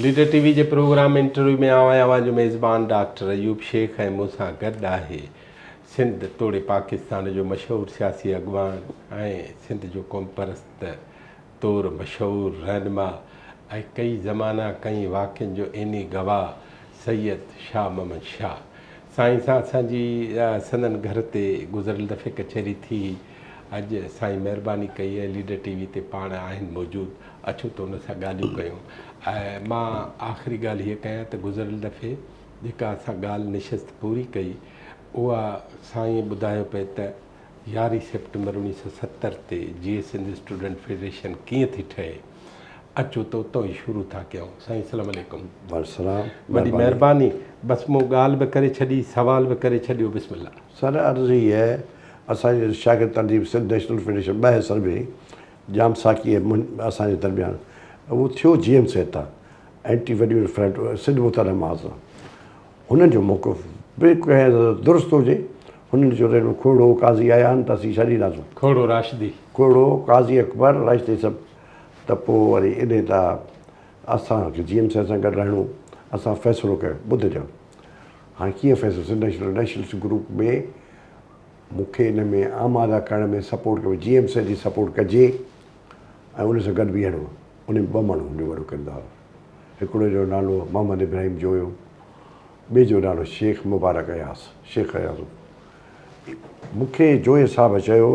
Leader ٽي V جي programme interview ۾ آئون آهيان اوهان جو ميزبان ڊاڪٽر ايوب شيخ ۽ مون سان گڏ آهي سنڌ توڙي پاڪستان جو مشهور سياسي اڳواڻ ۽ سنڌ جو قومپرست طور مشهور رهنما ۽ ڪئي زمانا ڪئين واقعن جو عيني گواهه سيد شاهه محمد شاهه سائين سان اسان جي سندن گهر تي گذريل دفعي ڪچهري ٿي هئي. اڄ سائين مهرباني ڪئي ۽ ليڊر ٽي وي تي پاڻ آهن موجود اچو ته ان سان ڳالهيون ڪيون ۽ مان آخري ڳالهه هيء ڪيان ته گذريل دفعي جيڪا اسان ڳالهه نشست پوري ڪئي اها سائين ٻڌايو پئي ته يارهين سيپٽمبر اوڻيهه سو 70 تي جيئي سنڌ اسٽوڊنٽ فيڊريشن ڪيئن ٿي ٺهي اچو ته اتان ئي شروع ٿا ڪيون. سائين السلام عليڪم. والسلام وڏي مهرباني بس مون ڳالهه به ڪري ڇڏي سوال به ڪري ڇڏيو بسم الله. سر عرض هي آهي اسان جي شاگرد تنظيم سنڌ نيشنل فيڊريشن ٻه حصن ۾ ڄام ساقي ۽ اسان جي درميان اهو ٿيو جي ايم سيد تان اينٽي وڏي فرنٽ سنڌ متحده محاذ سان هنن جو موقف به ڪنهن درست هجي، هنن چيو ته کوڙو قاضي آيا آهن ته اسين ڇڏينداسون. کوڙو راشدي. کوڙو، قاضي اڪبر، راشدي سڀ ته پوء وري انهي تان اسان کي جي ايم سيد سان گڏ رهڻو اسان فيصلو ڪيو ٻڌجان هاڻي ڪيئن فيصلو سنڌ نيشنل نيشنلسٽ گروپ ۾ مون کي ان ۾ آماده ڪرڻ ۾ سپورٽ ڪيو جي ايم سيد جي سپورٽ ڪجي ۽ ان سان گڏ بيهڻو ان ۾ ٻه ماڻهن جو وڏو ڪردار هو. هڪڙي جو نالو محمد ابراهيم جويو، ٻئي جو نالو شيخ مبارڪ اياز، شيخ اياز هو. مون کي جويي صاحب چيو،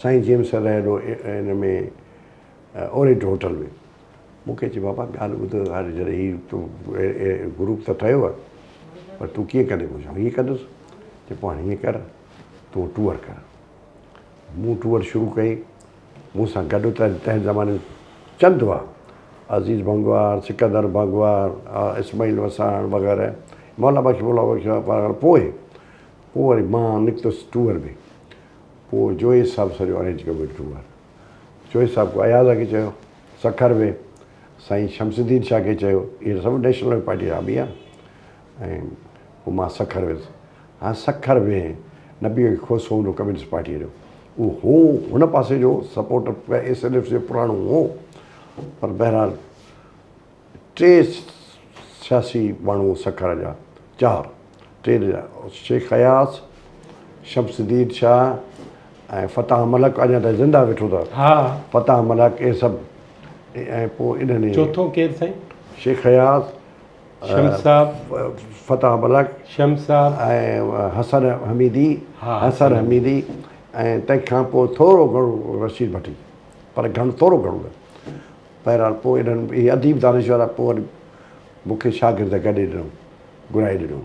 سائين جي ايم سر رهيل هو ان ۾ اورينٽ هوٽل ۾. مون کي چي بابا ڳالهه ٻڌ هاڻي جڏهن هي تو گروپ ته ٺهيو آهي پر تون ڪيئن ڪندين؟ مون چيو هيئن ڪندس. چي پوء هاڻي هيئن ڪر تون ٽوئر ڪر. مون ٽوئر شروع ڪئي. مون سان گڏ تنهن زماني ۾ چند هئا، عزيز ڀنگوار، سڪندر ڀنگوار، اسماعيل وساڻ وغيره، مولا بخش مولا بخش وغيره پوء پوء وري مان نڪتس ٽوئر ۾ پوء جويي صاحب سڄو ارينج ڪيو منهنجو ٽوئر. جويي صاحب ڪو اياز کي چيو سکر ۾ سائين شمس الدين شاهه کي چيو اهي سڀ نيشنل پارٽي جا حامي هئا ۽ پوء مان سکر ويس. هاڻ سکر ۾ نبي بخش کوسو هوندو ڪميونسٽ پارٽيء جو، اهو هو هن پاسي جو سپورٽر ايس اين ايف جو پراڻو هو، پر بهرحال ٽي سياسي ماڻهو سکر جا، چار، ٽي نه شيخ اياز، شمس الدين شاهه ۽ فتاح ملڪ اڃا تائين زنده ويٺو اٿس، فتاح ملڪ اهي سڀ ۽ پوء انهن. چوٿون ڪير سائين؟ شيخ اياز، شمس صاحب، فتاح ملڪ، شمس صاحب ۽ حسن حميدي، حسن حميدي ۽ تنهن کان پوء ٿورو گهڻو رشيد ڀٽي پر گهڻو ٿورو گهڻو نه بهرحال پوء انهن اهي اديب دانشور پوء وري مون کي شاگرد گڏي ڏنو گهرائي ڏنو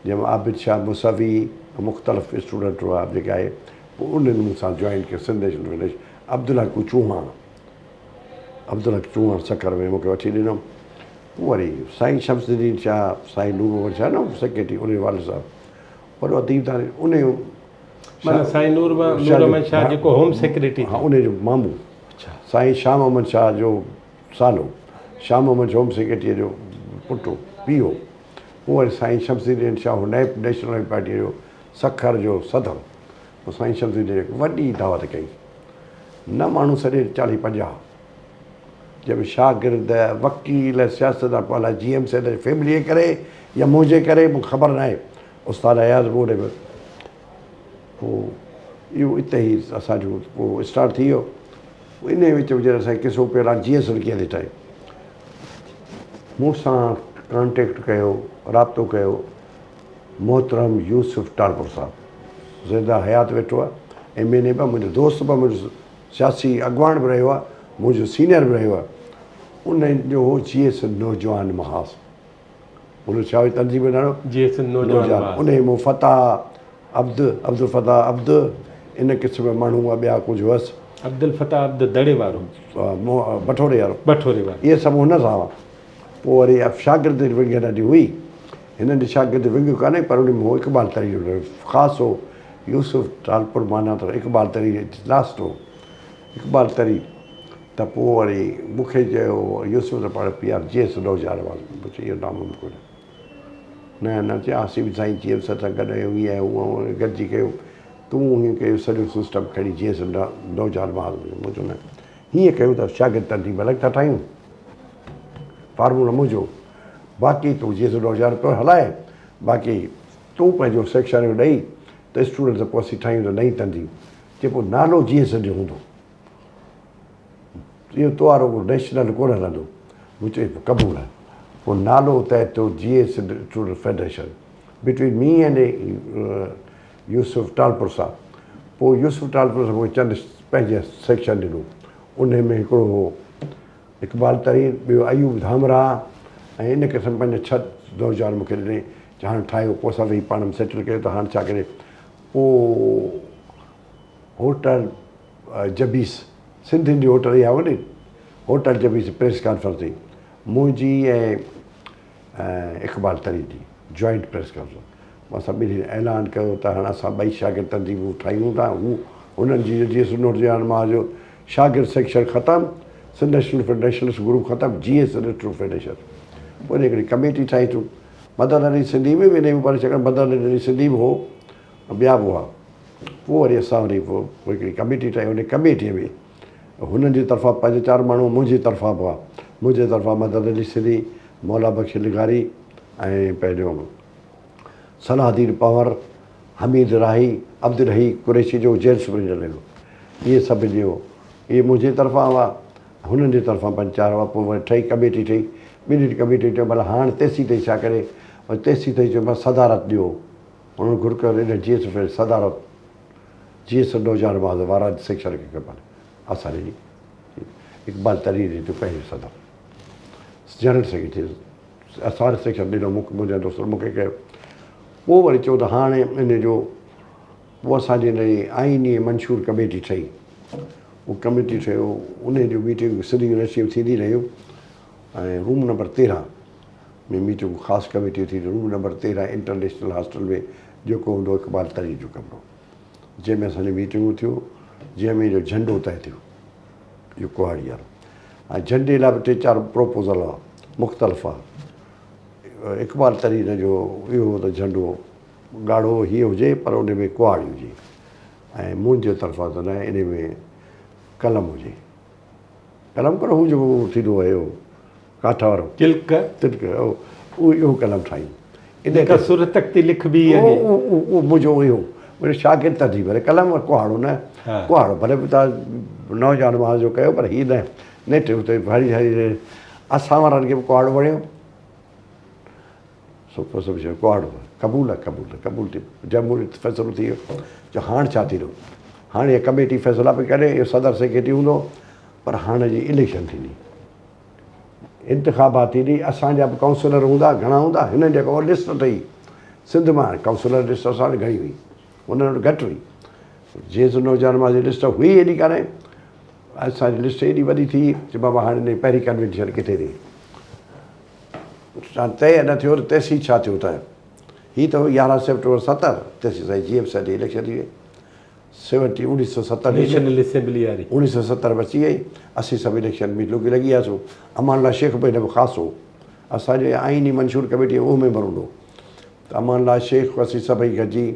جنهن ۾ عابد شاهه موسوي مختلف اسٽوڊنٽ هئا جيڪي آهي پوء انهن مون سان جوائن ڪيو سنڌ نيشنل فيڊريشن عبدالحق چوهاڻ عبدالحق چوهاڻ سکر ۾ مون کي وٺي ڏنو پوء وري سائين شمس الدين شاهه، سائين نور محمد شاهه نه سيڪريٽري انهي جو والد صاحب وڏو اديب دانش انهي جو معنيٰ سائين نور محمد شاهه جيڪو هوم سيڪريٽري ها انهي جو مامو سائين شاهه محمد شاهه جو سالو شاهه محمد هوم سيڪريٽريء جو پٽ هو پيء هو پوء وري سائين شمس الدين شاهه هو نائب نيشنل عوامي پارٽيء جو سکر جو صدر پوء سائين شمس الدين وڏي دعوت ڪئي نه ماڻهو سڏي چاليهه 50 جنهن ۾ شاگرد، وڪيل، سياستدان پوء الائي جي ايم سيد جي فيمليء جي ڪري يا منهنجي ڪري مون کي خبر ناهي استاد اياز به اوڏي به پوء اهو اتي ئي اسان جو پوء اسٽارٽ ٿي ويو پوء انهيء وچ ۾ جڏهن اسان کي قصو پيو هاڻي جي ايم سيد ڪيئن ٿي ٺهي مون سان ڪانٽيڪٽ ڪيو رابطو ڪيو محترم يوسف ٽالپر صاحب زنده حيات ويٺو آهي ايم اين اي به منهنجو دوست به منهنجو سياسي اڳواڻ به رهيو آهي، منهنجو سينئر به رهيو آهي، ان جو هو جيئي سنڌ نوجوان محاذ، ان جو ڇا هئي تنظيم جو نالو؟ جيئي سنڌ نوجوان محاذ. انهيء ۾ فتاح عبد، عبدالفتاح عبد، ان قسم جا ماڻهو هئا، ٻيا ڪجهه هئس. عبدالفتاح عبد دڙي وارو. بٺوري وارو. بٺوري وارو. اهي سڀ هن سان هئا. پوء وري شاگرد ونگ هنن جي هئي. هنن جي شاگرد ونگ ڪانهي پر ان ۾ هو اقبال ترين جو خاص هو. يوسف ٽالپر معنيٰ ته اقبال ترين لاسٽ هو. اقبال ترين ته پوء وري مون کي چيو يوسف ته پاڻ پي آر جي ايس نوجوان هئاسين. مون چيو اهو ناممڪن آهي. نه نه چيو اسين به سائين جي ايم سر سان گڏ آهيون هيئن آهي هونئن هونئن گڏجي ڪيو تون هيئن ڪيو سڄو سسٽم کڻي جي ايس نوجوان محاذ ۾. مون چيو نه هيئن ڪيون ته شاگرد تنظيم الڳ ٿا ٺاهيون. فارمولو منهنجو باقي تون جيئن سو نوجوان پيو هلائي باقي تون پنهنجو سيڪشن جو ڏئي ته اسٽوڊنٽس پوء اسين ٺاهيون ته نئين تنظيم چي پوء نالو جيئن سنڌ جو هوندو اهو تو وارو نيشنل ڪونه هلندو. مون چيو قبول آهي. پوء نالو طئي ٿيو Jeay Sindh student federation between me and Yousuf Talpur صاحب. پوء يوسف ٽالپر صاحب مون کي چند پنهنجي سيڪشن ڏنو. انهي ۾ هڪڙو هو اقبال ترين، ٻيو ايوب ڌامراهه ۽ ان قسم پنج ڇهه نوجوان مون کي ڏني چي هاڻ ٺاهيو. پوء اسان ويهي پاڻ ۾ سيٽل ڪيو ته هاڻ ڇا ڪجي. پوء هوٽل جبيس سنڌين جي هوٽل اها وڏي هوٽل جبيس پريس ڪانفرنس ٿي منهنجي ۽ اقبال ترين جي جوائنٽ پريس ڪانفرنس اسان ٻنهي اعلان ڪيو ته هاڻ اسان ٻئي شاگرد تنظيمون ٺاهيون ٿا هو هنن جي جي سنوٽ جي هاڻ مان جو شاگرد سيڪشن ختم سنڌ نيشنل نيشنلسٽ گروپ ختم جي ايس سنڌ فيڊريشن پوء هڪڙي ڪميٽي ٺاهي ٿيون مدد علي سنڌي به انهي ۾ پر ڇاڪاڻ مدد علي سنڌي به هو ٻيا به هئا پوء وري اسان وري پوء هڪڙي ڪميٽي ٺاهي ان ڪميٽيء ۾ هنن جي طرفان پنج چار ماڻهو منهنجي طرفان به هئا منهنجي طرفان مدد علي سنڌي مولا بخش لغاري ۽ پنهنجو صلاح الدين پنهور حميد راهي عبدالحي قريشي جو جيل سپرنٽينڊنٽ هو اهي سڀ جو اهي منهنجي طرفان هئا هنن جي طرفان پنج چار هئا پوء وري ٺهي ڪميٽي ٺهي ٻنهي ڪميٽي چيو ڀلا هاڻ تيسين تائين ڇا ڪري تيسين تائين چيو بس صدارت ڏيو انهن گهر ڪيو ته جي ايس ايف صدارت جي ايس نوجوان محاذ وارا سيڪشن کي کپن اسان ڏني اقبال ترين ڏني پنهنجو صدر جنرل سيڪريٽري اسان سيڪشن ڏنو مون منهنجا دوستن مون کي ڪيو پوء وري چيو ته هاڻي ان جو پوء اسان جي ان آئيني منشور ڪميٽي ٺهي اهو ڪميٽي ٺهيو ان جو ميٽنگ سنڌ يونيورسٽي ۾ ٿيندي رهيون ۽ روم نمبر 13 ۾ ميٽنگ خاص ڪميٽي ٿي روم نمبر 13 انٽرنيشنل هاسٽل ۾ جيڪو هوندو اقبال ترين جو ڪمرو جنهن ۾ اسان جون ميٽنگون ٿيون جنهن ۾ جو جهنڊو طئي ٿيو اهو ڪهاڙي وارو ۽ جهنڊي لاء به ٽي چار پروپوزل هئا مختلف هئا اقبال ترين جو اهو هو ته جهنڊو ڳاڙهو هي هجي پر ان ۾ ڪهاڙي هجي ۽ منهنجي طرفان ته نه ان ۾ قلم هجي قلم ڪونه هو جيڪو ٿيندو هيو ڪاٺ وارو. تلڪ. تلڪ اهو اهو قلم ٺاهيون. جيڪا سر تختي لکبي اڳي. اهو اهو منهنجو اهو منهنجو شاگرد ته ٿي ڀلي قلم ڪهاڙو نه ڪهاڙو ڀلي به توهان نوجوان محاذ جو ڪيو پر هي نه نيٺ اتي هري هري اسان وارن کي به ڪهاڙو وڻيو سو پوء سڀ چيو ڪهاڙو قبول آهي قبول آهي قبول ٿي جمهوريت فيصلو ٿي ويو جو هاڻ ڇا ٿيندو هاڻ هيء ڪميٽي فيصلا پئي ڪري اهو صدر سيڪريٽري هوندو پر هاڻ جي اليڪشن ٿيندي انتخابات ٿيندي اسان جا به ڪائونسلر هوندا گهڻا هوندا هنن جا اها لسٽ ٺهي سنڌ مان ڪائونسلر لسٽ اسان وٽ گهڻي هئي هنن وٽ گهٽ هئي جيئن نوجوان مان جي لسٽ هئي ايڏي ڪانه اسان جي لسٽ ايڏي وڏي ٿي چې بابا هاڻي هن پهرين ڪنوينشن ڪٿي ٿي طئي نه ٿيو ته تيسين ڇا ٿيو ته هي ته 11 سيپٽمبر 70 تيسين سائين جي ايم سيد جي اليڪشن ٿي وئي سيونٽي 1970 نيشنل اسيمبلي واري 1970 ۾ اچي وئي اسين سڀ اليڪشن ۾ لڳي لڳي وياسون امان الله شيخ به هن ۾ خاص هو اسان جي آئيني منشور ڪميٽي اهو ميمبر هوندو ته امان الله شيخ اسين سڀئي گڏجي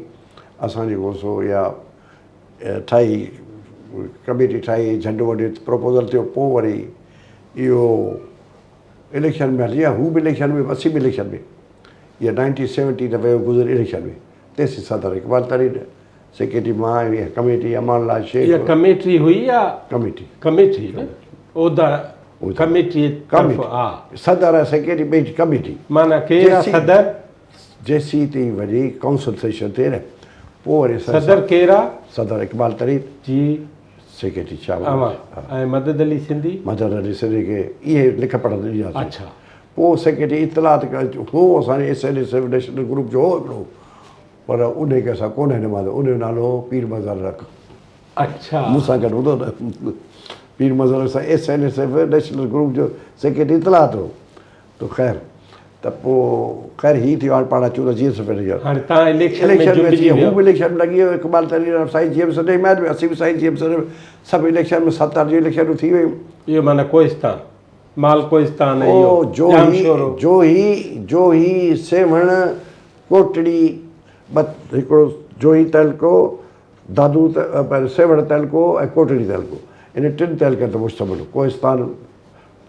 اسان جيڪو سو اها ٺاهي ڪميٽي ٺاهي جهنڊو وڍيو پروپوزل ٿيو پوء وري اهو اليڪشن ۾ هلي هو به اليڪشن ۾ اسين به اليڪشن ۾ اها نائنٽين سيونٽي ته ويو گذري اليڪشن ۾ تيسين صدر اقبال ترين سيڪريٽري مان ۽ اها ڪميٽي امان الله شيخ. اها ڪميٽي هئي يا ڪميٽي. ڪميٽي نه عهدا ڪميٽي طرف ها. صدر ۽ سيڪريٽري ٻئي ڪميٽي. معنيٰ ڪير آ صدر؟ جيسين تائين وڃي ڪائونسل سيشن ٿئي نه پوء وري صدر ڪير آ؟ صدر اقبال ترين. جي. سيڪريٽري شاهه اوهان ۽ مدد علي سنڌي؟ مدد علي سنڌي کي اهي لک پڙهه ڏني آ. اڇا. پوء سيڪريٽري اطلاعات هو اسان جي S N S F national group جو هو هڪڙو پر انهي کي اسان ڪونه هن ان جو نالو هو پير مظهر رڪ. اڇا. مون سان گڏ هوندو نه پير مظهر سان S N S F national group جو سيڪريٽري اطلاعات هو ته خير ته پوء خير هي ٿيو هاڻي پاڻ اچون ته جي ايم سي جو هاڻي تان اليڪشن ۾ جنبجي ويو هو به اليڪشن ۾ لڳي ويو اقبال ترين سائين جي ايم سي ۾ اسين به سائين جي ايم سي سڀ اليڪشن ۾ 70 جون اليڪشنون ٿي ويون اهو معنيٰ ڪوهستان مال ڪوهستان اهو ڄامشورو جوهي جوهي سيوهڻ ڪوٽڙي ٻه هڪڙو جوهي تعلقو، دادو سيوهڻ تعلقو ۽ ڪوٽڙي تعلقو انهن ٽن تعلقن تي مشتمل هو. ڪوهستان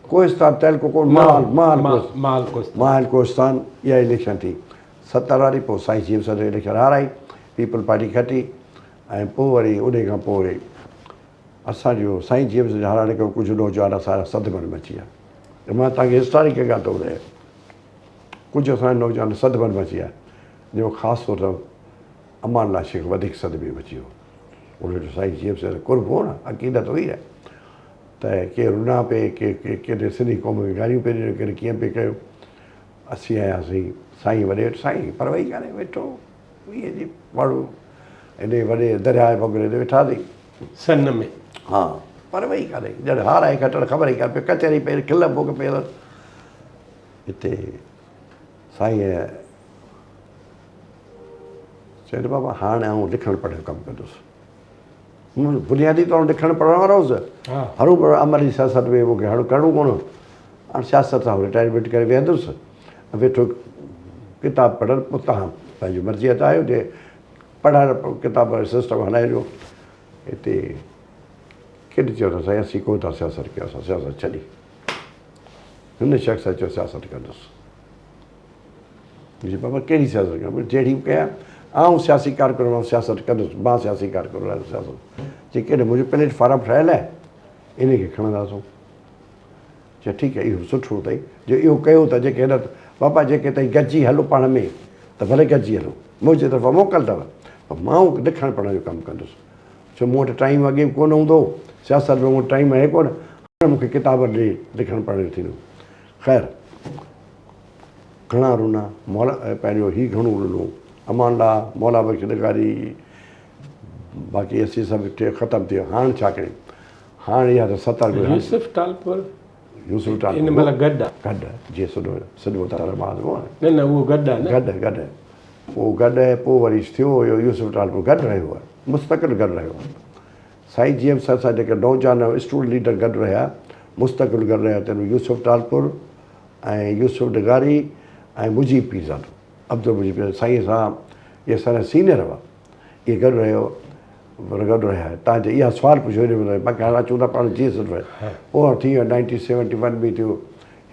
ڪوهستان تعلقو ڪو محل محل محل ڪوهستان محل ڪوهستان اها اليڪشن ٿي 70 واري پوء سائين جي ايم سيد اليڪشن هارائي پيپلز پارٽي کٽي ۽ پوء وري ان کان پوء اسان جو سائين جي ايم سيد هارائڻ کان ڪجهه نوجوان اسان جا صدمن ۾ اچي ويا ته مان توهان کي هسٽاريڪل ڳالهه ٿو ٻڌايان ڪجهه اسان جا نوجوان صدمن ۾ اچي ويا جنهن ۾ خاص طور تي امان الله شيخ وڌيڪ صدمي ۾ اچي ويو ان جو سائين جي ايم سيد قرب هو نه عقيدت هئي نه ته ڪي رنا پئي ڪي ڪنهن سنڌي قوم کي گاريون پئي ڏنيون ڪنهن ڪيئن پئي ڪيو اسين آياسين سائين وڏي وٽ سائين پرواهه ئي ڪانهي ويٺو ائين جي ماڻهو هيڏي وڏي درياء جي بغل تي ويٺاسين. سن ۾. ها پرواهه ئي ڪانهي ڄڻ هار آهي کٽڻ خبر ئي ڪانه پئي ڪچهري پئي کل ڀوڳ پئي هلن هتي سائينء چيو ته بابا هاڻ آئون لکڻ پڙهڻ جو ڪم ڪندس. بنيادي طور لکڻ پڙهڻ وارو هوس. هروڀرو عملي سياست ۾ مون کي هڙ ڪرڻو ڪونه هو. هاڻ سياست سان رٽائرمينٽ ڪري ويهندس ۽ ويٺو ڪتاب پڙهڻ پوء توهان پنهنجي مرضيء تي آهيو جي پڙهڻ ڪتاب وارو سسٽم هلائجو. هتي ڪن چيو ته سائين اسين ڪونه ٿا سياست ڪيون اسان سياست ڇڏي. هن شخص چيو سياست ڪندس. چي بابا ڪهڙي سياست ڪيان؟ جهڙي به ڪيان، آئون سياسي ڪارڪن آهيان، سياست ڪندس، مان سياسي ڪارڪن آهيان سياست. چي ڪهڙي منهنجو پليٽ فارم ٺهيل آهي، ان کي کڻنداسون. چي ٺيڪ آهي اهو سٺو اٿئي جو اهو ڪيو ته جيڪي هن بابا جيڪي تائين گڏجي هلو پاڻ ۾ ته ڀلي گڏجي هلو منهنجي طرفان موڪل اٿو پر مان لکڻ پڙهڻ جو ڪم ڪندس ڇو مون وٽ ٽائيم اڳي به ڪونه هوندو هو سياست ۾ مون وٽ ٽائيم آهي ڪونه هاڻي مون کي ڪتاب ڏي لکڻ پڙهڻ جو ٿيندو خير گهڻا رنا مولا پنهنجو هي گهڻو رنو امان الله مولا بخش لغاري باقي اسين سڀ ٽي ختم ٿي ويا هاڻ ڇا ڪيون هاڻ اها ته ستر به يوسف ٽالپر يوسف ٽالپر ان مهل گڏ آ گڏ جي سڏو سڏبو ته ماز هو نه نه اهو گڏ آ نه گڏ گڏ پوء گڏ پوء وري ٿيو اهو يوسف ٽالپر گڏ رهيو آهي مستقل گڏ رهيو آهي سائين جي ايم سر سان جيڪي نوجوان اسٽوڊنٽ ليڊر گڏ رهيا مستقل گڏ رهيا تن ۾ يوسف ٽالپر ۽ يوسف ڊگاري ۽ مجيب پيرزادو عبدالمجيب پيرزادو سائين سان اهي سارا سينئر هئا اهي گڏ رهيو گڏ رهيا تان جي اها سوال پڇيو هيڏي مطلب باقي هاڻ اچون ٿا پاڻ جي سر پوء ٿي ويو نائنٽين سيونٽي ون ۾ ٿيو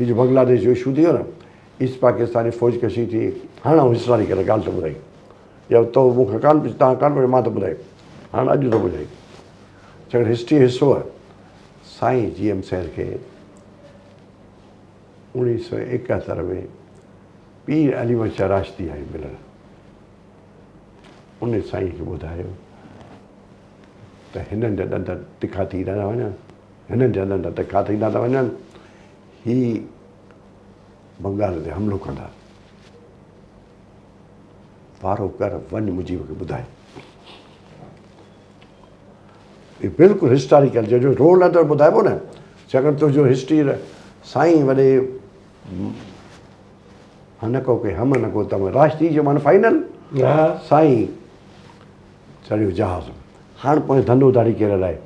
هي جو بنگلاديش جو اشو ٿي ويو نه ايسٽ پاڪستان جي فوج ڪشي ٿي هاڻ آئون هسٽاريڪل ڳالهه ٿو ٻڌائي يا تو مون کان ڪانه پڇيو توهان ڪانه پڇيو مان ٿو ٻڌائي هاڻ اڄ ٿو ٻڌائي ڇاڪاڻ هسٽري جو حصو آهي سائين جي ايم سيد کي 1971 ۾ پير علي محمد شاهه راشدي آيو ملڻ ان سائين کي ٻڌايو ته هنن جا ڏند تکا ٿي ٿا وڃن هنن جا ڏند تکا ٿيندا ٿا وڃن هي بنگال تي حملو ڪندا وارو ڪر وڃ مجيب کي ٻڌاء. هي بلڪل هسٽاريڪل جنهن جو رول اندر ٻڌائبو نه ڇاڪاڻ تنهنجو هسٽري سائين وڏي هن ڪو ڪي هم نه ڪو تم راشدي جو معنی فائنل سائين چڙهيو جهاز هاڻ پوء ڌنڌو ڌاڙي ڪير هلائي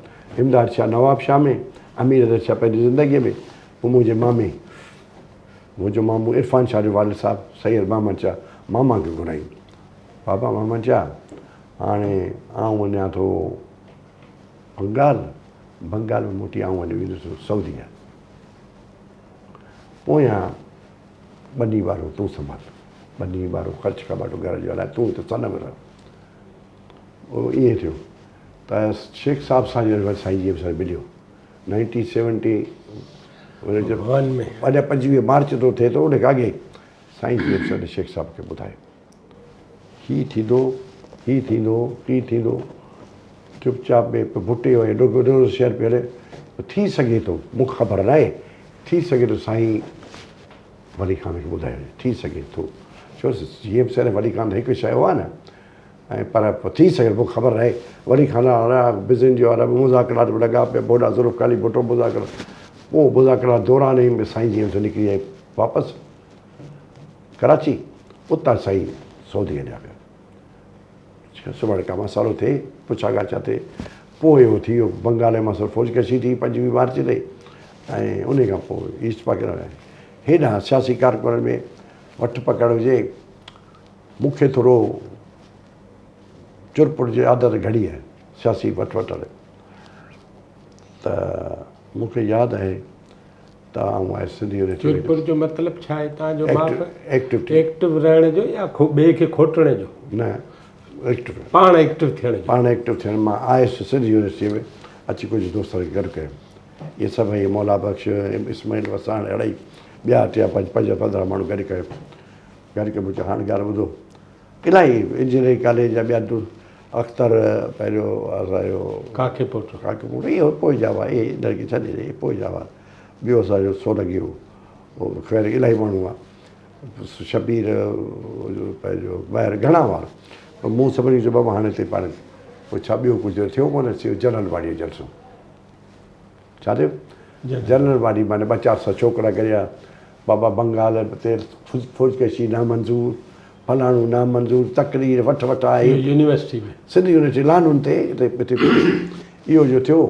امداد شاهه نواب شاهه ۾ امير حيدر شاهه پنهنجي زندگيء ۾ پوء منهنجي مامي منهنجو مامو عرفان شاهه جو والد صاحب سيد محمد شاهه ماما کي گهرايائين. بابا محمد شاهه هاڻي آئون وڃان ٿو بنگال، بنگال ۾ موٽي آئون هليو ويندس سعوديه. پويان ٻني وارو تون سنڀال، ٻني وارو خرچ کٻاٽو گهر جو هلاء تون هتي سن ۾ رهه. اهو ائين ٿيو ته شيخ صاحب سان جڏهن سائين جي ايم سان مليو نائنٽين سيونٽي ون ۾ اڃا 25 مارچ ٿو ٿئي ٿو ان کان اڳي سائين جي ايم سيد شيخ صاحب کي ٻڌايو هي ٿيندو هي ٿيندو هي ٿيندو چپ چاپ ۾ ڀٽي ويو ڏوگهو ڏوگهو شهر پيو هلي ٿي سگهي ٿو مون کي خبر ناهي ٿي سگهي ٿو سائين ولي خان کي ٻڌايو ٿي سگهي ٿو ڇو جي ايم سيد ولي خان هڪ شيء هئا نه ۽ پر ٿي سگهي ٿو خبر ناهي وري خانه آرا بزن جو عرب مذاڪرات به لڳا پيا بوڏا ذوالفقار علي ڀٽو مذاڪرات پوء مذاڪرات دوران ئي سائين جي ايم سي نڪري آئي واپس ڪراچي اتان سائين سعودي هليا ويا سڀاڻي ڪا مسئلو ٿئي پڇا ڳاڇا ٿئي پوء اهو ٿي ويو بنگال ۾ مسئلو فوج ڪشي ٿي 25 مارچ تي ۽ ان کان پوء ايسٽ پاڪستان هيڏانهن سياسي ڪارڪنن ۾ وٺ پڪڙ هجي مون کي ٿورو چرپر جي عادت گهڻي آهي، سياسي وٺ وٺ ته مون کي ياد آهي ته ته آئون آيس سنڌ يونيورسٽي ۾. چرپر جو مطلب ڇا آهي توهان جو معاف؟ ايڪٽو ايڪٽو رهڻ جو يا ٻئي کي کوٽڻ جو؟ نه ايڪٽو پاڻ ايڪٽو ٿيڻ جو. پاڻ ايڪٽو ٿيڻ مان آيس سنڌ يونيورسٽي ۾ اچي ڪجهه دوستن کي گڏ ڪيم اهي سڀئي مولا بخش اسماعيل وساڻ اهڙا ئي ٻيا ٽيا پنج پنج 15 ماڻهو گڏ ڪيم گڏ ڪيم مون چيو هاڻ ڳالهه ٻڌو الاهي انجنيئرنگ ڪاليج جا ٻيا اختر پنهنجو اسان جو ڪاڪي پوٽو ڪاڪي پوٽو اهي پوء جا هئا اهي انهن کي ڇڏي ڏي پوء جا هئا ٻيو اسان جو سولنگي هو اهو خير الاهي ماڻهو هئا شبير پنهنجو ٻاهر گهڻا هئا پر مون سڀني کي چيو بابا هاڻي هتي پاڻ پوء ڇا ٻيو ڪجهه ٿيو ڪونه ٿيو جنرل باڊي جو جلسو ڇا ٿيو جنرل باڊي معنيٰ ٻه چار سو ڇوڪرا گڏيا بابا بنگال تي فوجڪشي نامنظور فلاڻو نامنظور تقرير وٺ وٺ آهي يونيورسٽي ۾ سنڌ يونيورسٽي لانن تي اتي اهو جو ٿيو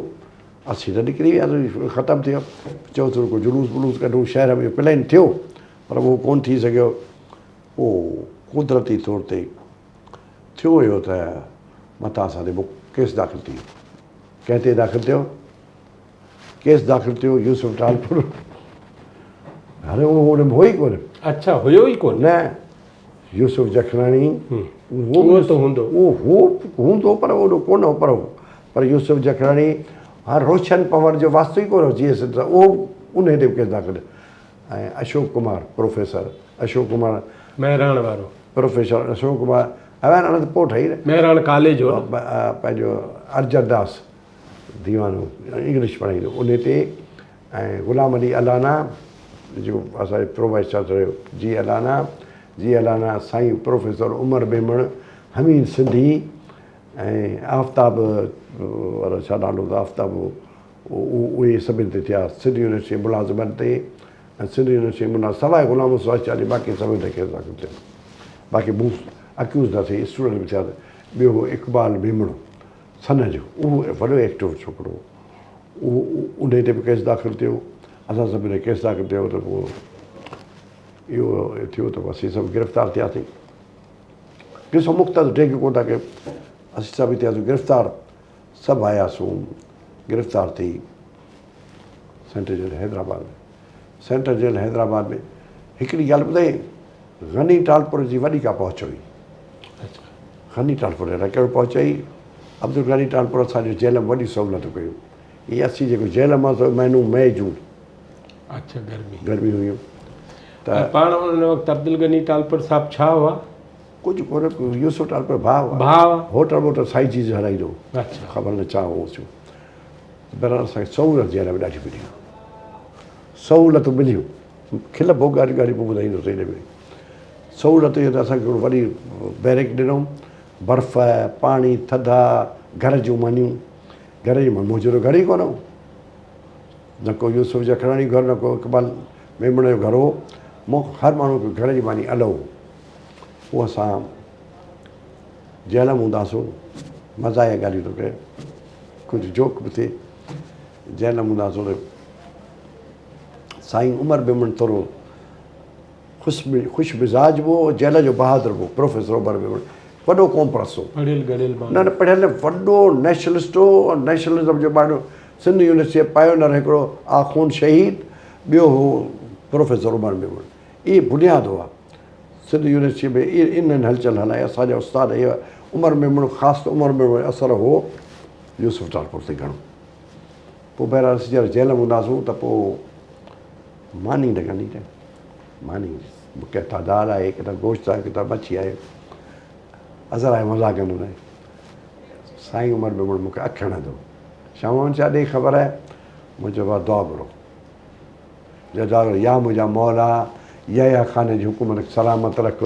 اسين ته نڪري وياسين ختم ٿي ويو چيو ٿورو ڪو جلوس ولوس ڪڍون شهر ۾ پلين ٿيو پر اهو ڪونه ٿي سگهيو پوء قدرتي طور تي ٿيو اهو ته مٿان اسان تي ڪيس داخل ٿي ويو ڪنهن تي داخل ٿيو ڪيس داخل ٿيو يوسف ٽالپر هاڻي اهو ان ۾ هو ئي ڪونه. اڇا هيو ئي ڪونه. نه يوسف جکراڻي اهو ته هوندو. اهو هو هوندو پر اوڏو ڪونه هو پر هو پر يوسف جکراڻي هاڻ روشن پنور جو واسطو ئي ڪونه هو جي ايس سان اهو انهي تي به ڪيس داخل ۽ اشوڪ ڪمار پروفيسر اشوڪ ڪمار مهراڻ وارو پروفيسر اشوڪ ڪمار اهي ته پوء ٺهي نه مهراڻ ڪاليج هو پنهنجو ارجن داس ديوانو انگلش پڙهائيندو انهي تي ۽ غلام علي الانا جيڪو اسان جو پرو وائيس چانسلر هيو جي الانا جي الانا سائين پروفيسر عمر ميمڻ حميد سنڌي ۽ آفتاب وارو ڇا نالو هوندو آفتاب اهي سڀن تي ٿيا سنڌ يونيورسٽي ملازمن تي ۽ سنڌ يونيورسٽي ملازم سواء غلام مصطفيٰ شاهه جي باقي سڀن تي ڪيس داخل ٿيا باقي مون اڪيوز نه ٿي اسٽوڊنٽ به ٿيا ٻيو هو اقبال ميمڻ سن جو اهو وڏو ايڪٽو ڇوڪرو هو. اهو انهي تي به ڪيس داخل ٿيو. اسان سڀني تي ڪيس داخل ٿيو ته پوء اهو ٿيو ته اسين سڀ گرفتار ٿياسين. قصو مختصر ڊيگهه ڪونه ٿا ڪيون. اسين سڀ ٿياسون گرفتار. سڀ آياسون گرفتار ٿي central jail Hyderabad ۾. Central jail Hyderabad ۾ هڪڙي ڳالهه ٻڌائين غني ٽالپر جي وڏي ڪا پهچ هئي. غني ٽالپر الاء ڪهڙو پهچ هئي. عبدالغني ٽالپر اسان جو جيل ۾ وڏيون سهولتون ڪيون. هي اسين جيڪو جيل مان سو مهينو مئي جون. اڇا گرمي. گرمي هيون ته. ۽ پاڻ ان وقت عبدالغني ٽالپر صاحب ڇا هئا؟ ڪجهه ڪونه يوسف ٽالپر ڀاء هئا. ڀاء هئا. هوٽل ووٽل سائي چيز هلائيندو هو. اڇا. خبر نه ڇا هو سو. بهرحال اسان کي سهولت جيل ۾ ڏاڍيون مليون. سهولتون مليون. کل ڀوڳ واريون ڳالهيون پوء ٻڌائيندس هن ۾ سهولت اها ته اسان کي هڪڙو وڏي بيرڪ ڏنو برف پاڻي ٿڌا گهر جون مانيون گهر جون مانيون منهنجو ته گهر ئي ڪونه هو نه ڪو يوسف جکراڻي گهر نه ڪو اقبال ميمڻ جو گهر هو مون هر ماڻهو کي گهر جي ماني الو هو پوء اسان جيل ۾ هونداسون مزاحيه ڳالهيون ٿو ڪري ڪجهه جوڪ به ٿئي جيل ۾ هونداسون ته سائين عمر ميمڻ ٿورو خوش خوش مزاج به هو جيل جو بهادر به هو پروفيسر عمر ميمڻ وڏو قوم پرست هو پڙهيل ڳڙهيل ماڻهو نه نه پڙهيل نه وڏو نيشنلسٽ هو نيشنلزم جو ٻانهو سنڌ يونيورسٽي جو پايونر هڪڙو آخوند شهيد ٻيو هو پروفيسر عمر ميمڻ اهي بنياد هئا سنڌ يونيورسٽي ۾ انهن هلچل هلائي اسان جا استاد اهي عمر ميمڻ خاص ته عمر ميمڻ جو اثر هو يوسف ٽالپر تي گهڻو پوء بهرحال اسين جڏهن جيل ۾ هونداسون ته پوء ماني لڳندي ته ماني ڪٿان دال آهي ڪٿان گوشت آهي ڪٿان مڇي آهي اظهر آهي مزا ڪندو رهي سائين عمر ميمڻ مون کي اک هڻندو شاهه ڇا ڏي خبر آهي مون چيو بابا دعا گهرو جزاڪ يا منهنجا مولا يحيٰ خان جي حڪومت کي سلامت رک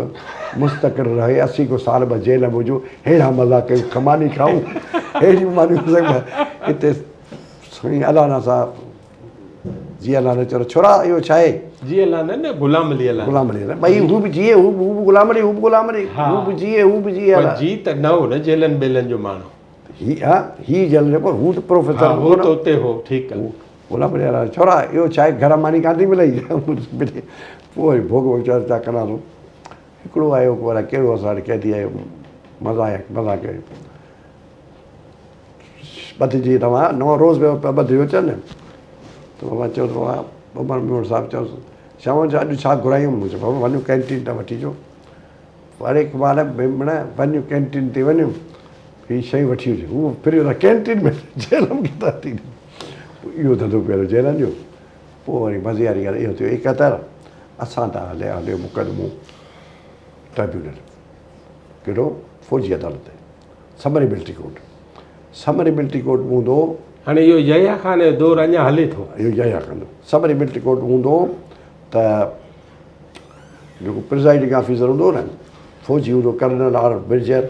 مستقر رهي اسين ڪو سال ٻه جيل ۾ هجون ههڙا مزا ڪيون کماني کائون ههڙيون مانيون هتي سائين الانا صاحب جي الانا چيو ڇورا اهو ڇا آهي جي الانا نه غلام علي الانا غلام علي الانا ٻئي هو به جي هو به غلام علي هو به غلام علي هو به جي هو به جي پر جي ته نه هو نه جيلن ٻيلن جو ماڻهو هي ها هي جيل جو هو ته پروفيسر هو ته اتي هو ٺيڪ آهي غلام علي الانا ڇورا اهو ڇا آهي گهر ماني ڪانه ٿي ملئي پوء وري ڀوڳ ڀوڳ چيو ڇا ڪندا تون هڪڙو آيو پوء الائي ڪهڙو اسان وٽ قيدي آيو مزاق مزاق ڪيو ٻڌجي توهان نوان روز پيا ٻڌجي اچن ته بابا چيو ته بابا عمر ميمڻ صاحب چيو شاهه اڄ ڇا گهرايون؟ مون چيو بابا وڃو ڪينٽين تان وٺي اچو. اڙي اقبال ميمڻ وڃ ڪينٽين تي وڃ هي شيون وٺي اچ. هو ڦري ويو ڪينٽين ۾ جيلم کي ٿا ٿي ڏين. پوء اهو ڌنڌو پيو هليو جيلن جو. پوء وري مزي واري ڳالهه اهو ٿيو 71 اسان تان هليا هليو مقدمو ٽربيونل ڪهڙو فوجي عدالت summary military court summary military court به هوندو هو. هاڻي اهو يحيٰ خان جو دور اڃا هلي ٿو. اهو يحيٰ خان جو سمري ملٽري ڪورٽ هوندو هو ته جيڪو پرزائيڊنگ آفيسر هوندو هو نه فوجي هوندو هو ڪرنل آر برجر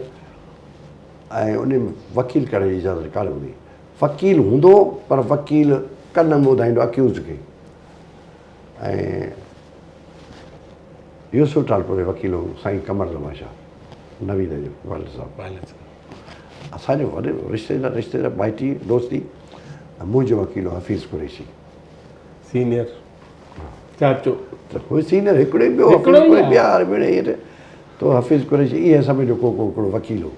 ۽ ان ۾ وڪيل ڪرڻ جي اجازت ڪانه هوندي هئي. وڪيل هوندو هو پر وڪيل ڪن ۾ ٻڌائيندو اڪيوزڊ کي ۽ يوسف ٽالپر جو وڪيل هو سائين قمر زمان شاهه نويد جو والد صاحب. والد صاحب. اسان جو وڏو رشتيدار رشتيدار مائٽي دوستي ۽ منهنجو وڪيل هو حفيظ قريشي. سينيئر چاچو. ته هو سينيئر هڪڙو ئي ٻيو حفيظ قريشي ٻيا ٻيڙي هيٺ تو حفيظ قريشي ايئن سمجهو ڪو ڪو هڪڙو وڪيل هو.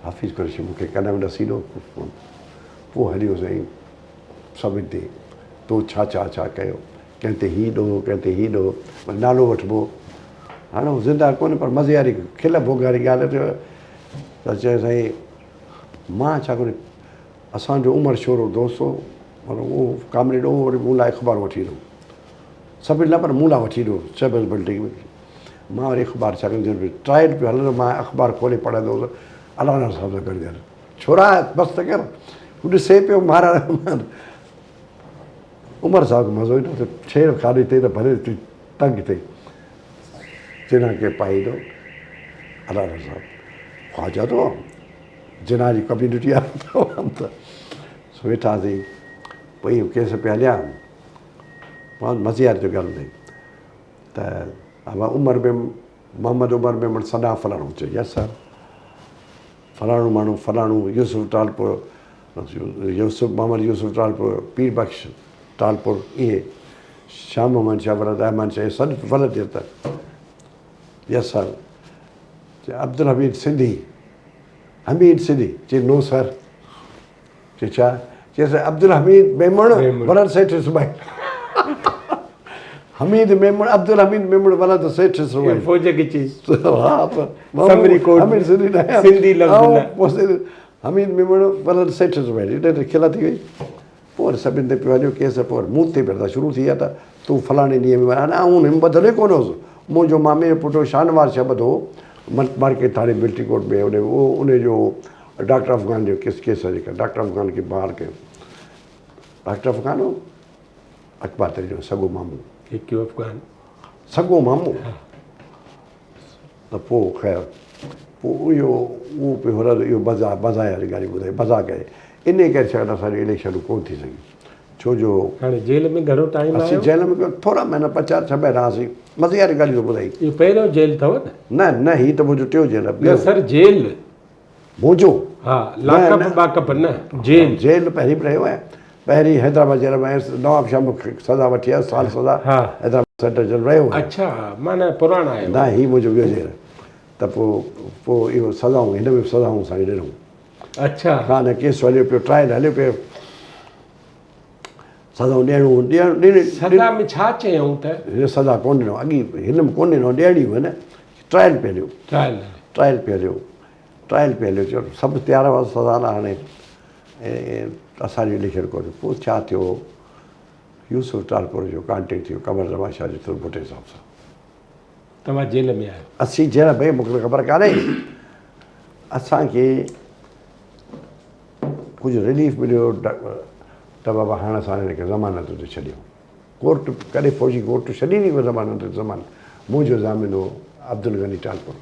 حفيظ قريشي مون کي ڪن ۾ ڏسيندو پوء هليو سائين سڀن تي تو ڇا ڇا ڇا ڪيو ڪنهن تي هي ڏوهه ڪنهن تي هي ڏوهه وري نالو وٺبو هاڻي هو زنده ڪونهي پر مزي واري کل ڀوڳ واري ڳالهه ٿيو ته چيو سائين مان ڇا ڪري اسان جو عمر شورو دوست هو پر اهو ڪامريڊ هو وري مون لاء اخبار وٺي ايندو سڀني لاء پر مون لاء وٺي ايندو شهباز بلڊنگ ۾ مان وري اخبار ڇا ڪندو ٽرائل پيو هلندو مان اخبار کولي پڙهندو هوس الانا صاحب سان گڏ گڏ ڇورا بس ته ڪر هو ڏسي پيو مهاراج عمر صاحب کي مزو ايندو ته ڇيڙ خالي ٿئي ته ڀلي تنگ ٿئي جناح کي پائي ايندو الانا صاحب خواجا تو جناح جي ڪميونٽي آهي ته سو ويٺاسين پوء اهو ڪيس پيا هليا مزي واري جو ڳالهه ٻڌائي ته ابا عمر ۾ محمد عمر ميمڻ سڏان فلاڻو چيو يس سر فلاڻو ماڻهو فلاڻو يوسف ٽالپر يوسف محمد يوسف ٽالپر پير بخش ٽالپر اهي شاهه محمد شاهه ولد احمد شاهه سڏ ولد ته يس سر عبدالحميد سنڌي حميد سنڌي چي نو سر چي ڇا؟ چيس عبدالحميد ميمڻ ولد سيٺ اسماعيل. حميد ميمڻ عبدالحميد ميمڻ ولد سيٺ اسماعيل. فوج کي چيس. ها پر سمري ڪوڊ حميد سنڌي نه آهيان. سنڌي لفظ نه. حميد ميمڻ ولد سيٺ اسماعيل. هتي ته کل ٿي وئي. پوء وري سڀني تي پيو هليو ڪيس. پوء وري مون تي به شروع ٿي ويا ته تون فلاڻي ڏينهن ۾ هاڻي آئون هن ٻڌل ئي ڪونه هوس. منهنجو مامي جو پٽ شاهنواز شاهه ٻڌو هو مارڪيٽ ٿاڻي ملٽري ڪورٽ ۾ ان جو ڊاڪٽر افغان جو ڪيس ڪيس آهي جيڪا ڊاڪٽر افغان کي بحال ڪيو ڊاڪٽر افغان هو اقبال ترين جو سڳو مامو هڪ افغان سڳو مامو ته پوء خير پوء اهو اهو پيو هلندو اهو بزا بزا واري ڳالهيون ٻڌائي بزا ڪري ان ڪري شايد اسان جو اليڪشن ڪونه ٿي سگهيو ڇو جو هاڻي جيل ۾ گهڻو ٽائيم آيو اسين جيل ۾ ٿورا مهينا ٻه چار ڇهه مهينا هئاسين مزي واري ڳالهيون ٿو ٻڌائي اهو پهريون جيل اٿو نه نه نه هي ته منهنجو ٽيون جيل آهي نه سر جيل منهنجو؟ ها، لاڪپ ٻاڪپ نه، جيل. جيل پهرين به رهيو آهيان. پهرين حيدرآباد جيل ۾ آيس، نواب شاهه مون کي سزا وٺي آيس، سال سزا حيدرآباد سينٽرل جيل رهيو آهيان. اڇا، معنيٰ پراڻا آهيو. نه، هي منهنجو ٻيو جيل آهي. ته پوء پوء اهو سزائون هن ۾ به سزائون اسان کي ڏنائون. اڇا. ها نه ڪيس هليو پيو، ٽرائل هليو پيو. سزائون ڏيڻو ڏيڻ ڏيڻ سزا ۾ ڇا چيائون ته؟ هن سزا ڪونه ڏنو، اڳي هن ۾ ڪونه ڏنو، ڏيڻي هئي نه، ٽرائل پئي هليو. ٽرائل. ٽرائل پئي هليو. ٽرائل پئي هليو چيو سڀ تيار هئا سزا لاء هاڻي اسان جو اليڪشن ڪونه پوء ڇا ٿيو يوسف ٽالپر جو ڪانٽيڪٽ ٿيو قمر زمان شاهه جي ٿرو ڀٽي صاحب سان. توهان جيل ۾ آهيو. اسين جيل ڀئي مونکي ته خبر ڪانهي اسان کي ڪجهه رليف مليو ته بابا هاڻ اسان هن کي ضمانت تي ڇڏيو ڪورٽ ڪڏهن فوجي ڪورٽ ڇڏيندي ڪو ضمانت تي ضمانت منهنجو ضامن هو عبدالغني ٽالپر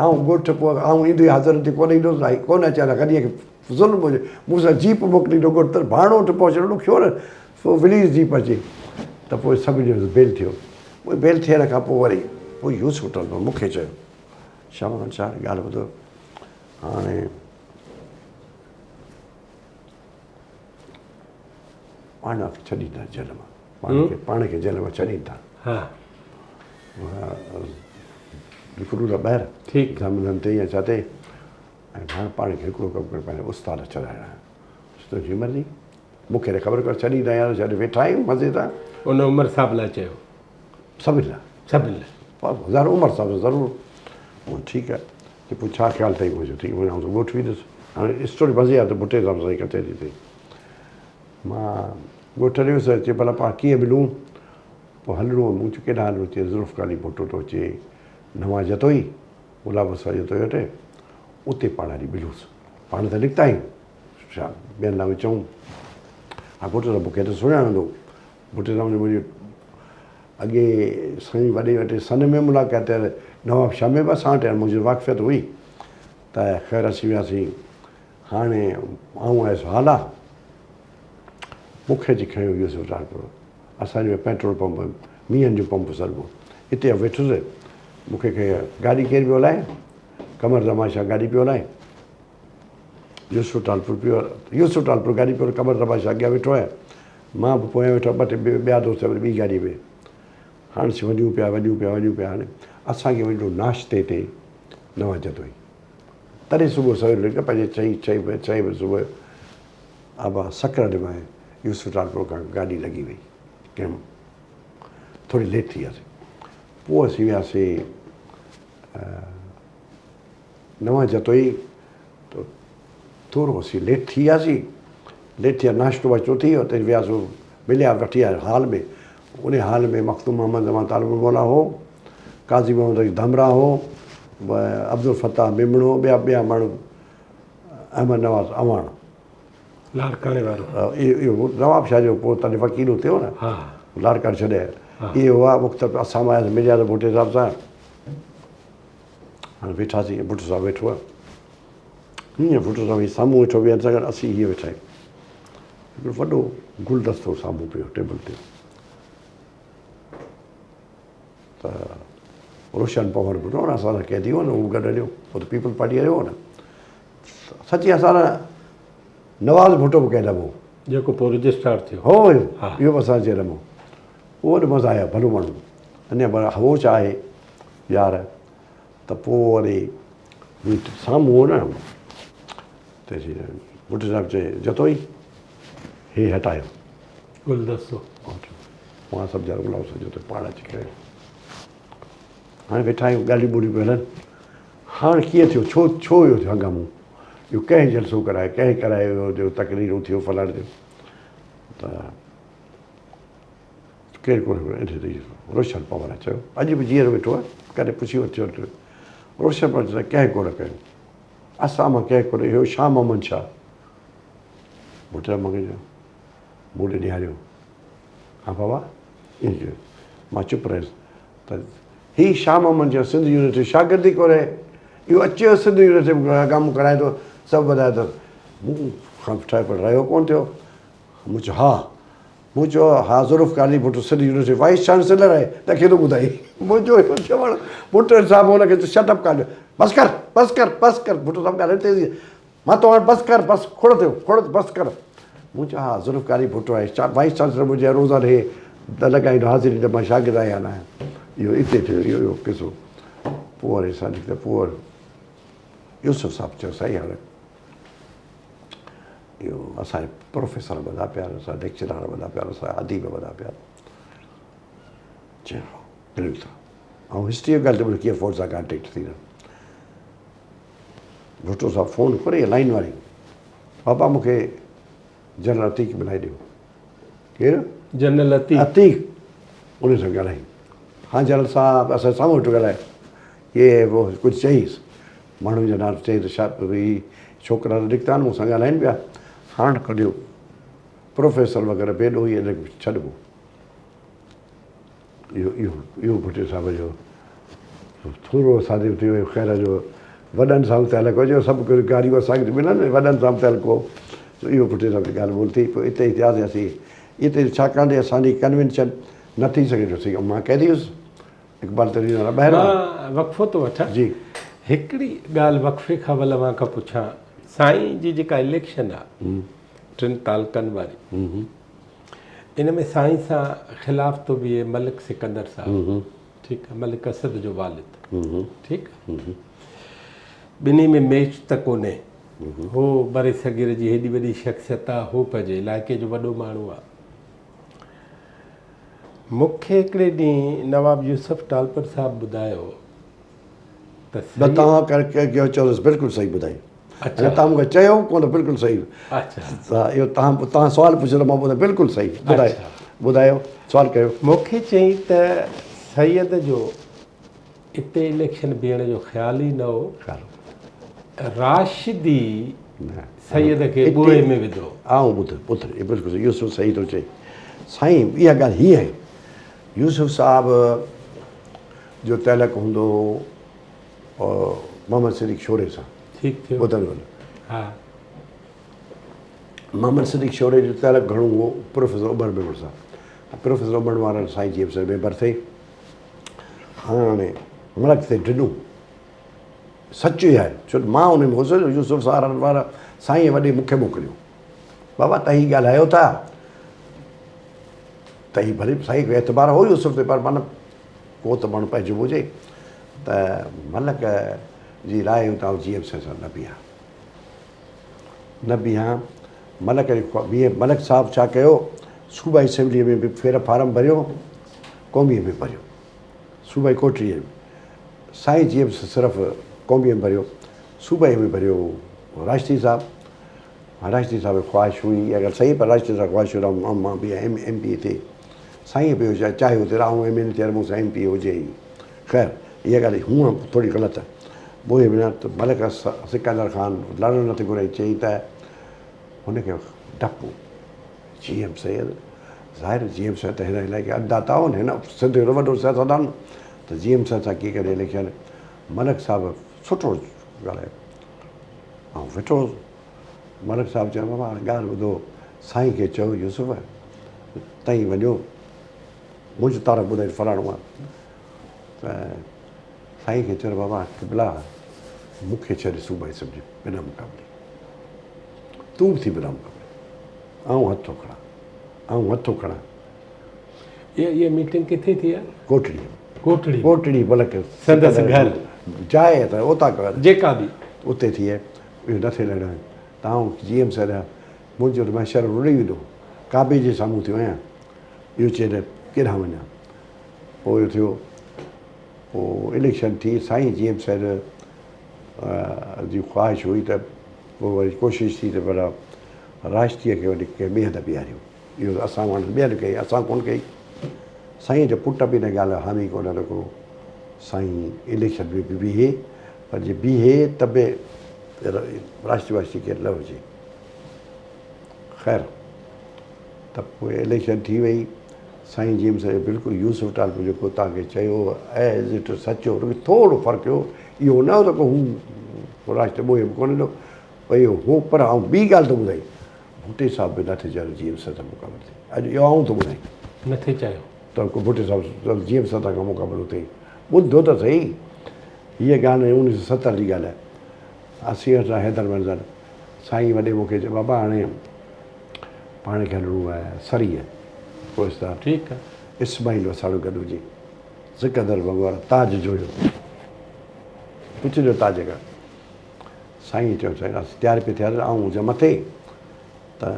آئون ڳوٺ پوء آئون ايندو ئي حاضر تي ڪونه ايندو هوس ڪونه اچان ها غنيء کي ظلم هجي مون سان جيپ موڪليندو ڳوٺ ته ڀاڻوٺ پهچڻ ڏکيو نه سو وليز جيپ اچي ته پوء سڀني جو بيل ٿيو پوء بيل ٿيڻ کان پوء وري پوء يوسف ٽالپر مون کي چيو شاهه محمد شاهه ڳالهه ٻڌو هاڻي پاڻ کي ڇڏيندا جيل مان پاڻ کي پاڻ کي جيل مان ڇڏين ٿا ها نڪرون ٿا ٻاهر ٺيڪ ضامنن تي يا ڇا تي ۽ هاڻ پاڻ کي هڪڙو ڪم ڪري پنهنجا استاد ڇڏائڻا آهن تنهنجي مرضي مون کي ته خبر ڪانه ڇڏيندا يا نه ڇڏ ويٺا آهيون مزي سان. ان عمر صاحب لاء چيو. سڀني لاء. سڀني لاء. ظاهر عمر صاحب ضرور. مون ٺيڪ آهي. چي پوء ڇا خيال اٿئي؟ مون چيو ٺيڪ آهي آئون ته ڳوٺ ويندس. هاڻي اسٽوري مزي آ ته ڀٽي صاحب سان ئي ڪچهري ٿي. مان ڳوٺ هليو ويس. چي ڀلا پاڻ ڪيئن ملون؟ پوء هلڻو هو. مون چيو ڪيڏانهن هلڻو؟ چي ذوالفقار علي ڀٽو ٿو اچي نوان جتوئي، غلام مصطفيٰ جتوئي وٽ، اتي پاڻ هلي ملونس. پاڻ ته نڪتا آهيون. ڇا ٻين لاء به چئون؟ ها ڀٽو صاحب مون کي ته سڃاڻندو. ڀٽي صاحب جو منهنجي اڳي سائين وڏي وٽ سن ۾ ملاقات ٿيل، نواب شاهه ۾ به اسان وٽ منهنجي واقفيت هئي ته خير اسين وياسين. هاڻي آئون آيس هالا، مون کي اچي کنيو يوسف ٽالپر، اسان جو پيٽرول پمپ مينهن جو پمپ سڏبو، اتي ويٺس، مون کي کنيو. گاڏي ڪير پيو هلائي؟ قمر زمان شاهه گاڏي پيو هلائي. يوسف ٽالپر پيو يوسف ٽالپر گاڏي پيو قمر زمان شاهه اڳيان ويٺو آهي مان به پويان ويٺو ٻه ٽي ٻيا دوست وري ٻي گاڏي ۾ هاڻ اسين وڃون پيا وڃون پيا وڃون پيا هاڻي اسان کي وڃڻو ناشتي تي نوان جتوئي تڏهن صبح سوير نڪتا پنهنجي چئين چئين بجي چئين بجي صبح آبا سڪرنڊ مان يوسف ٽالپر کان گاڏي لڳي وئي ڪنهن ٿوري ليٽ ٿي وياسين پوء اسين وياسين نوان جتوئي ته ٿورو اسين ليٽ ٿي وياسين، ليٽ ٿي ويا ناشتو واشتو ٿي ويو ته وياسون مليا وٺي آيا هال ۾ ان هال ۾ مخدوم محمد زمان طالب الموليٰ هو، قاضي محمد علي ڌمرا هو، عبدالفتاح ميمڻ هو، ٻيا ٻيا ماڻهو احمد نواز اعواڻ. لاڙڪاڻي وارو. اهو نواب شاهه جو پوء تڏهن وڪيل اتي هو نه لاڙڪاڻي ڇڏي آيو. اهي هئا مختلف اسان به آياسين ملياسين ڀٽي صاحب سان. هاڻي ويٺاسين ڀٽو صاحب ويٺو آهي هيئن ڀٽو صاحب هي سامهون ويٺو ٻين سان گڏ اسين هيئن ويٺا آهيون هڪڙو وڏو گلدستو سامهون پيو ٽيبل تي ته روشن پنهور به نه اسان سان قيدي هو نه هو گڏ هليو هو ته پيپلز پارٽي هليو هو نه سچي اسان نواز ڀٽو به ڪنهن دفعو جيڪو پوء رجسٽرار ٿيو هو اهو به اسان جي رمو اهو به مزا آيا ڀلو ماڻهو اڃا پر هو ڇا آهي يار ته پوء وري سامهون هو نه ته ڀٽي صاحب چئي جتوئي هي هٽايو گلدستو مان سڀ جا غلام حسين جتوئي پاڻ اچي ڪري هاڻي ويٺا آهيون ڳالهيون ٻولهيون پيون هلن هاڻ ڪيئن ٿيو ڇو ڇو اهو ٿيو هنگامو اهو ڪنهن جلسو ڪرايو ڪنهن ڪرايو اهو تقريرون ٿيون فلاڻو ٿيو ته ڪير ڪونه هو انهيء تي روشن پنهور چيو، اڄ به جيئرو ويٺو آهي، ڪڏهن پڇي وٺجو ته روشن پنهور چيو ته ڪنهن ڪونه ڪيو، اسان مان ڪنهن ڪونه، اهو شاهه محمد شاهه ڀٽي مون کي چيو، مون ڏي نهاريو، ها بابا ائين چيو، مان چپ رهيس ته هي شاهه محمد چيو سنڌ يونيورسٽي شاگرد ئي ڪونهي، اهو اچيو سنڌ يونيورسٽي ۾ ڪم ڪرائي ٿو، سڀ ٻڌائي ٿو، مون کان ٺهيو پر رهيو ڪونه ٿيو، مون چيو ها. مون چيو، ها Zulfiqar Ali Bhutto Sindh university vice chancellor آهي ته کي ٿو ٻڌائي. منهنجو اهو چوڻ ڀٽو صاحب هن کي چيو شٽ اپ ڪال بس ڪر بس ڪر بس ڪر ڀٽو صاحب ڳالهائي تيزي مان تو هاڻ بس ڪر بس کوڙ ٿيو کوڙ بس ڪر مون چيو ها ذوالفقار علي ڀٽو آهي وائيس چانسلر منهنجي روزانه هي ته لڳائيندو حاضري ته مان شاگرد آهيان نه آهيان اهو اتي ٿيو اهو اهو قصو پوء وري اسان نڪتا پوء يوسف صاحب چيو سائين هاڻي اهو اسان جا پروفيسر وڏا پيا آهن، اسان جا ليڪچرار وڏا پيا آهن، اسان جا اديب وڏا پيا آهن. چيو ملون ٿا. آئون هسٽريء جي ڳالهه تي ٻڌو ڪيئن فون سان ڪانٽيڪٽ ٿي ويو. ڀٽو صاحب فون ڪري لائين واري بابا مون کي جنرل عتيق ملائي ڏيو. ڪير؟ جنرل عتيق. عتيق ان سان ڳالهائي. ها جنرل صاحب اسان سامهون ويٺو ڳالهائي. هي هو ڪجهه چئيس. ماڻهن جا نالا چئي ته ڇا هي ڇوڪرا ته نڪتا آهن مون سان ڳالهائين پيا. هاڻ ڪڍيو پروفيسر وغيره بي ڏوهي ان کي ڇڏبو. اهو اهو اهو ڀٽي صاحب جو ٿورو اسان تي ٿي ويو خير جو وڏن سان به تعلق هجي سڀ ڪجهه گاريون اسان کي ملن وڏن سان به تعلق هو سو اهو ڀٽي صاحب جي ڳالهه ٻولهه ٿي پوء اتي ئي ٿياسين اسين اتي ڇاڪاڻ ته اسان جي ڪنوينشن نه ٿي سگهي جو سائين مان قيدي هيس اقبال ترين وارا ٻاهر هئا. مان وقفو ٿو وٺان. جي. هڪڙي ڳالهه وقفي کان اول اوهان کان پڇان، سائين جي جيڪا اليڪشن آ ٽن تعلقن واري ان ۾ سائين سان خلاف ٿو بيهي ملڪ سڪندر صاحب ٺيڪ آ ملڪ اسد جو والد ٺيڪ آ ٻنهي ۾ ميچ ته ڪونهي. هو برصغير جي هيڏي وڏي شخصيت آ، هو پنهنجي علائقي جو وڏو ماڻهو آ. مون کي هڪڙي ڏينهن نواب يوسف ٽالپر صاحب ٻڌايو ته نه سيد. توهان ڪيو چيو ته بلڪل صحيح ٻڌائي. اڇا. توهان مون کي چيو ڪونه بلڪل صحيح. اڇا. ته اهو توهان سوال پڇيو ته مان ٻڌايو بلڪل صحيح ٻڌايو ٻڌايو سوال ڪيو. مون کي چيائين ته سيد جو اتي اليڪشن بيهڻ جو خيال ئي نه هو. خيال. راشدي سيد کي ٻوهي ۾ وڌو. آئون ٻڌ ٻڌ اهو بلڪل صحيح يوسف صحيح ٿو چئي. سائين اها ڳالهه هيئن آهي يوسف صاحب جو تعلق هوندو هو محمد صديق شوري سان. ٺيڪ ٿيو. ٻڌن ٻڌن. ها. محمد صديق شوري جو تعلق گهڻو هو پروفيسر عمر ميمڻ سان. پروفيسر عمر وارن سائين جي ايم سيد ميمبر ٿئي. هاڻي ملڪ تي ڊنو. سچ اهو آهي ڇو ته مان ان ۾ هوس يوسف سارن وارا سائين وڏي مون کي موڪليو بابا تهين ڳالهايو ٿا ته هي ڀلي سائين کي اعتبار هو يوسف تي پر معنيٰ ڪو ته ماڻهو پنهنجو به هجي ته ملڪ جي راء هئي ته آئون جي ايم سي سان نه بيهان نه بيهان ملڪ جي بيهي ملڪ صاحب ڇا ڪيو صوبائي اسيمبليء ۾ به ڦير فارم ڀريو قوميء ۾ ڀريو صوبائي ڪوٽڙيء ۾ سائين جي ايم صرف قوميء ۾ ڀريو صوبائيء ۾ ڀريو راشدي صاحب راشدي صاحب جي خواهش هئي اها ڳالهه صحيح پر راشدي صاحب خواهش هئي ته مان به ايم ايم پي ٿئي سائين به اهو چاهيو ته آئون ايم اين اي ٿيان مون سان ايم پي اي هجي ئي خير اها ڳالهه هونء ٿوري غلط آهي پوء به ته ملڪ سڪندر خان لڙڻ نه ٿي گهرائي چئي ته هن کي ڊپ هو جي ايم سيد ظاهر جي ايم سيد ته هن علائقي انداتا هو هن سنڌ جو وڏو سياستدان ته جي ايم سيد سان ڪيئن ڪري اليڪشن ملڪ صاحب سٺو ڳالهايو آئون ويٺو هوس ملڪ صاحب چيو بابا هاڻي ڳالهه ٻڌو سائين کي چئو يوسف تئين وڃو منهنجو تعارف ٻڌائي فلاڻو آهي ته سائين کي چيو بابا قبلا مون کي ڇڏ صوبائي اسيمبلي بنا مقابلي تون به ٿي بنا مقابلي آئون هٿ ٿو کڻان آئون هٿ ٿو کڻان. اها ميٽنگ ڪٿي ٿي آهي؟ ڪوٽڙي ۾. ڪوٽڙي ۾. ڪوٽڙي بلڪ سندس گهر. جاء ته اوطاق گهر. جيڪا به. اتي ٿي آهي. اهو نه ٿي لڙان ته آئون جي ايم سيد آهيان. منهنجو ته محشر رڙي ويندو. ڪعبي جي سامهون ٿيو آهيان. اهو چئي ته ڪيڏانهن وڃان. پوء اهو ٿيو. پوء اليڪشن ٿي. سائين جي ايم سيد جي خواهش هئي ته پوء وري ڪوشش ٿي ته ڀلا راشديء کي وري ڪنهن ٻئي هنڌ بيهاريو. اهو ته اسان وانگر ٻين ڪئي، اسان ڪونه ڪئي. سائينء جا پٽ به ان ڳالهه جا حامي ڪونه ته ڪو سائين اليڪشن ۾ به بيهي، پر جي بيهي ته به راشدي واشدي ڪير نه هجي. خير ته پوء اليڪشن ٿي وئي. سائين جي ايم سيد بلڪل يوسف ٽالپر جيڪو توهان کي چيو هو ايز it سچ هو، رڳو ٿورو فرق هيو. اهو نه هو ته ڪو هو راشدي ٻوهي به ڪونه ڏنو. پيو هو پر آئون ٻي ڳالهه ٿو ٻڌائين ڀٽي صاحب به نٿي چاهيو جي ايم سيد سان مقابلو ٿئي اڄ اهو آئون ٿو ٻڌائين. نٿي چاهيو. ته ڪو ڀٽي صاحب جي ايم سيد کان مقابلو ٿئي ٻڌو ته سهي هيء ڳالهه 1970 جي ڳالهه آهي اسين اسان حيدر منظر سائين وڏي مون کي چيو بابا هاڻي پاڻ کي هلڻو آهي سريء ڪوهستان ٺيڪ آهي اسماعيل وساڻو گڏ هجي سڪندر بنگوار تاج جويو پڇجو تاج کان سائينء چيو سائين اسين تيار پئي ٿياسين آئون هجان مٿي ته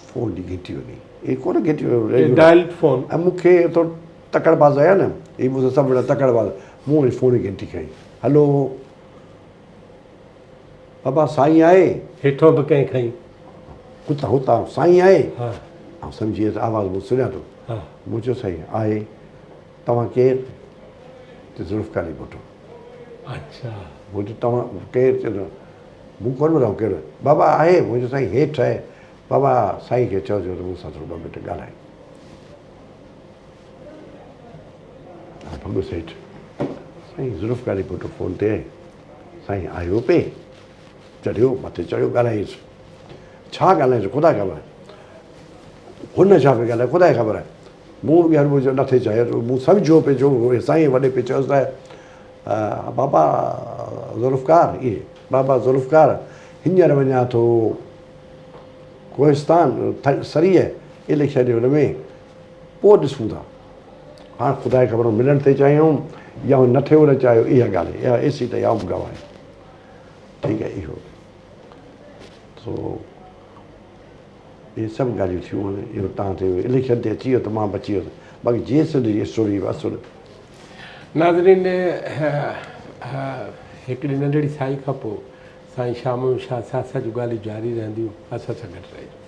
فون جي گهنٽي وڳي هي ڪونه گهنٽي وڳي ڊائل فون ۽ مون کي ٿورو تڪڙ باز آهيان نه هي مون سان سڀ وڙا تڪڙ باز مون وري فون جي گهنٽي کنئي هلو بابا سائين آهي هيٺو به ڪنهن کنئي هتان هتان سائين آهي آئون سمجهي ويس آواز مون سڃاتو مون چيو سائين آهي توهان ڪير ته ذوالفقار علي ڀٽو اڇا. مون چيو توهان ڪير؟ چي ٿو مون ڪونه ٻڌايو ڪير بابا آهي؟ مون چيو سائين هيٺ آهي. بابا سائين کي چئجو ته مون سان ٿورو ٻه منٽ ڳالهائي. آئون ڀڳس هيٺ. سائين ذوالفقار علي ڀٽو فون تي آهي. سائين آيو پئي. چڙهيو مٿي چڙهيو ڳالهائينس. ڇا ڳالهائينس خدا کي خبر آهي. هن ڇا پئي ڳالهايو خدا کي خبر آهي. مون به هرگز نه ٿي چاهيو ته مون سمجهيو پئي جو سائين وڏي پئي چيس ته بابا ذوالفقار اي بابا ذوالفقار هينئر وڃان ٿو ڪوهستان سريء اليڪشن جي ان ۾ پوء ڏسون ٿا هاڻ خدا کي خبر ملڻ ٿي چاهيائون يا نه ٿي ان چاهيو اها ڳالهه اها ايسي تائين آئون به گواهه آهيان ٺيڪ آهي اهو. سو اهي سڀ ڳالهيون ٿيون هاڻي اهو تان تي اليڪشن تي اچي ويو ته مان بچي ويس باقي جي سنڌ جي اسٽوري اصل. ناظرين هڪڙي ننڍڙي سائي کان پوء سائين شاهه محمد شاهه سياست جون ڳالهيون جاري رهنديون اسان سان گڏ رهجو.